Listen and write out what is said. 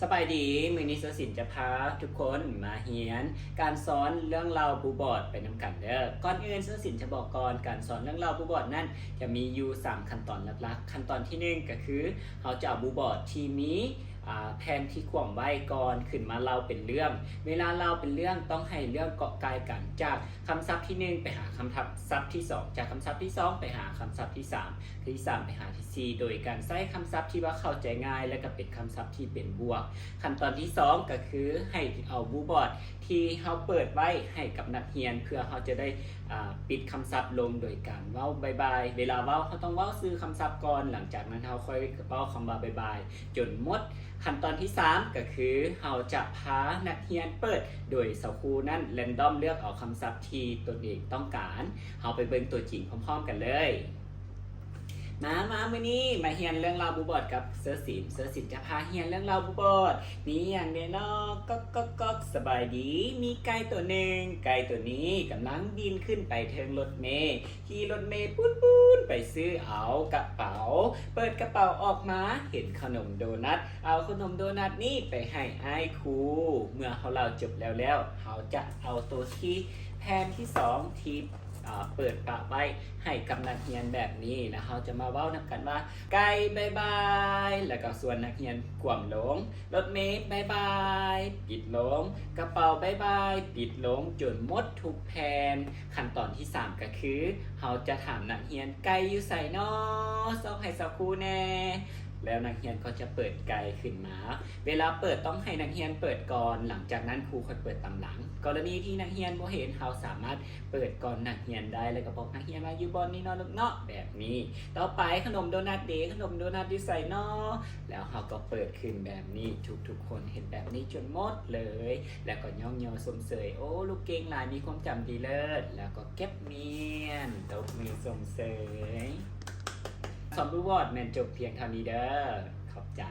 ສະບາຍດີ, ມື້ນີ້ເສື້ອສິນຈະພາທຸກຄົນມາຮຽນການສອນເລື່ອງເລົ່າບລູບອດໄປນຳກັນເດີ້. ກ່ອນອື່ນເສື້ອສິນຈະບອກກ່ອນ, ການສອນເລື່ອງເລົ່າບລູບອດນັ້ນຈະມີຢູ່ສາມຂັ້ນຕອນຫຼັກໆ. ຂັ້ນຕອນທີໜຶ່ງກໍຄື ເຮົາຈະເອົາບລູບອດທີ່ມີ ອາ ແຜ່ນທີ່ຂວ້ຳໄວ້ກ່ອນ ຂຶ້ນມາເລົ່າເປັນເລື່ອງ. ເວລາເລົ່າເປັນເລື່ອງ ຕ້ອງໃຫ້ເລື່ອງເກາະກ່າຍກັນ ຈາກຄຳສັບທີໜຶ່ງໄປຫາຄຳສັບທີສອງ, ຈາກຄຳສັບທີສອງໄປຫາຄຳສັບທີສາມ, ທີສາມໄປຫາທີສີ່ ໂດຍການໃຊ້ຄຳສັບທີ່ວ່າເຂົ້າໃຈງ່າຍ ແລະ ກໍເປັນຄຳສັບທີ່ເປັນບວກ. ຂັ້ນຕອນທີສອງກໍຄືໃຫ້ເອົາບລູບອດທີ່ເຮົາເປີດໄວ້ໃຫ້ກັບນັກຮຽນ ເພື່ອເຮົາຈະໄດ້ ອາ ປິດຄຳສັບລົງໂດຍການເວົ້າບາຍບາຍ. ເວລາເວົ້າ ເຮົາຕ້ອງເວົ້າຊື່ຄຳສັບກ່ອນ, ຫຼັງຈາກນັ້ນເຮົາຄ່ອຍເວົ້າຄຳວ່າບາຍບາຍຈົນໝົດ. ຂັ້ນຕອນທີສາມກໍຄືເຮົາຈະພານັກຮຽນເປີດ ໂດຍສາວຄູນັ້ນແຣນດອມເລືອກເອົາຄຳສັບທີ່ຕົນເອງຕ້ອງການ. ເຮົາໄປເບິ່ງຕົວຈິງພ້ອມໆກັນເລີຍ. ມາ ມາ ມື້ນີ້ມາຮຽນເລື່ອງເລົ່າບລູບອດກັບເສື້ອສິນ. ເສື້ອສິນຈະພາຮຽນເລື່ອງເລົ່າບລູບອດ. ມີຫຍັງແດ່ນໍ? ກອກກອກກອກ ສະບາຍດີ. ມີໄກ່ຕົວໜຶ່ງ. ໄກ່ຕົວນີ້ກຳລັງບິນຂຶ້ນໄປເທິງລົດເມ. ຂີ່ລົດເມປຸ້ນໆ ໄປຊື້ເອົາກະເປົາ. ເປີດກະເປົາອອກມາ ເຫັນເຂົ້າໜົມໂດນັດ. ເອົາເຂົ້າໜົມໂດນັດນີ້ໄປໃຫ້ອ້າຍຄູ. ເມື່ອເຮົາເລົ່າຈົບແລ້ວແລ້ວ ເຮົາຈະເອົາໂຕທີ່ ແຜ່ນທີສອງທີ່ ອາ ເປີດປະໄວ້ໃຫ້ກັບນັກຮຽນແບບນີ້ ແລ້ວເຮົາຈະມາເວົ້ານຳກັນວ່າ ໄກ່ບາຍບາຍ ແລ້ວກໍຊວນນັກຮຽນຂວ້ຳລົງ, ລົດເມບາຍບາຍ ປິດລົງ, ກະເປົາບາຍບາຍ ປິດລົງ ຈົນໝົດທຸກແຜ່ນ. ຂັ້ນຕອນທີສາມກໍຄື ເຮົາຈະຖາມນັກຮຽນ ໄກ່ຢູ່ໃສນໍ? ສ່ອງໃຫ້ສາວຄູແດ່. ແລ້ວນັກຮຽນກໍຈະເປີດໄກ່ຂຶ້ນມາ. ເວລາເປີດຕ້ອງໃຫ້ນັກຮຽນເປີດກ່ອນ, ຫຼັງຈາກນັ້ນຄູຄ່ອຍເປີດຕາມຫຼັງ. ກໍລະນີທີ່ນັກຮຽນບໍ່ເຫັນ, ເຮົາສາມາດເປີດກ່ອນນັກຮຽນໄດ້ ແລ້ວກໍບອກນັກຮຽນວ່າ ຢູ່ບ່ອນນີ້ເນາະລູກເນາະ ແບບນີ້. ຕໍ່ໄປ ຂະໜົມໂດນັດເດ? ຂະໜົມໂດນັດຢູ່ໃສນໍ? ແລ້ວເຮົາກໍເປີດຂຶ້ນແບບນີ້. ທຸກໆຄົນເຮັດແບບນີ້ຈົນໝົດເລີຍ ແລ້ວກໍຍ້ອງຍໍຊົມເຊີຍ. ໂອ້ ລູກເກັ່ງຫຼາຍ, ມີຄວາມຈຳດີເລີດ. ແລ້ວກໍເກັບມ້ຽນ, ຕົບມືຊົມເຊີຍ. ສອນບລູບອດແມ່ນຈົບພຽງເທົ່ານີ້ເດີ້. ຂອບໃຈ.